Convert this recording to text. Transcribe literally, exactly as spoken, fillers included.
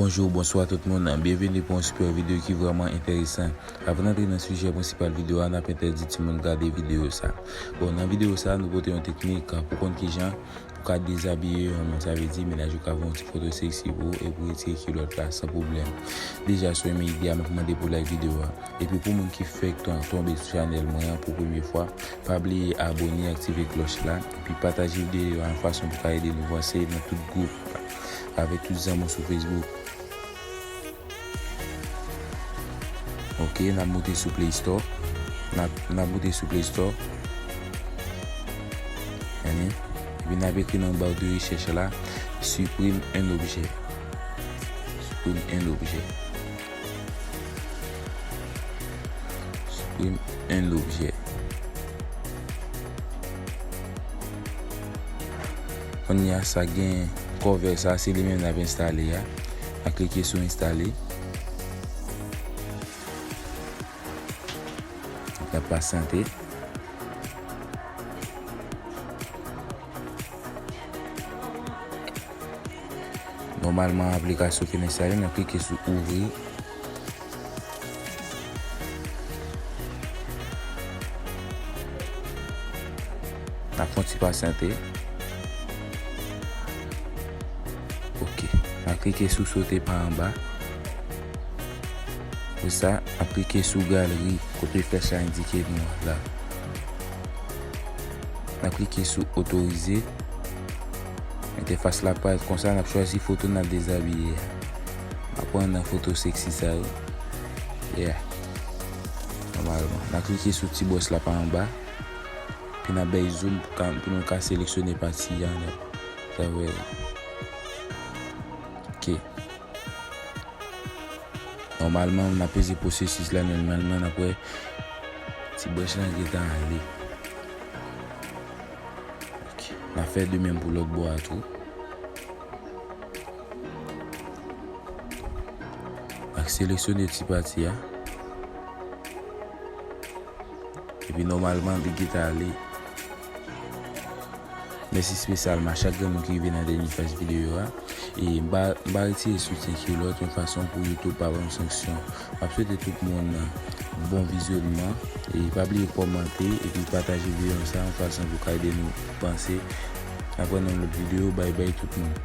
Bonjou, bonswa tout moun. Byenveni pou yon sipè videyo ki vrèman enteresan. Avan n antre nan sijè prensipal videyo a, n ap entèdi timoun gade videyo sa. Bon, nan videyo sa, nou pote yon teknik pou konn kijan pou ka dezabiye yon moun. Sa vle di, mennaj ou ka voye yon ti foto seksi pou ou epi ou retire kilòt la san pwoblèm. Deja, si w renmen ide a, m ap mande pou w like videyo a. Epi pou moun ki fèk ton-, tonbe sou chanèl mwen an pou premye fwa, pa bliye abòne, aktive klòch la, epi pataje videyo a yon fason pou ka ede nou vanse nan tout gwoup avèk tout zanmi w sou Facebook. Ok, n ap moute sou Play Store. N ap, n ap moute sou Play Store. Epi n ap ekri nan ba de rechèch la, supprime un objet. Supprime un objet. Supprime un objet. Kounye a sa gen cover sa, se li menm n ap enstale a. N ap klike sou enstale. N ap pasyante. Nòmalman, aplikasyon fin enstale, n ap klike sou ouvri. N ap fè yon ti pasyante. Ok. N ap klike sou sote pa anba. Apre sa, n ap klike sou galri, kote flèch la endike nou an la. N ap klike sou otorize. Entèfas la parèt konsa, n ap chwazi foto n ap dezabiye a. N ap pran nan foto seksi sa yo. Yeah. Nòmalman. N ap klike sou ti bòs la pa anba. Epi n ap bay zoom pou ka, pou nou ka seleksyone pati a nèt. Sa vre. Ok. Nòmalman, n ap peze pwosesis la, nòmalman, n ap wè ti bòs lan gentan ale. Ok. N ap fè de menm pou lòt bò a tou. N ap seleksyone ti pati a. Epi nòmalman, li gentan ale. Mèsi espesyalman a chak grenn moun ki rive nan dènye faz videyo a. E m pa, m pa retire soutyen kilòt yon fason pou YouTube pa ban m sanksyon. M ap swete tout moun bon vizyònman. E pa bliye kòmante epi pataje videyo sa yon fason pou ka ede nou vanse. N ap wè nan lòt videyo. Bay bay tout moun.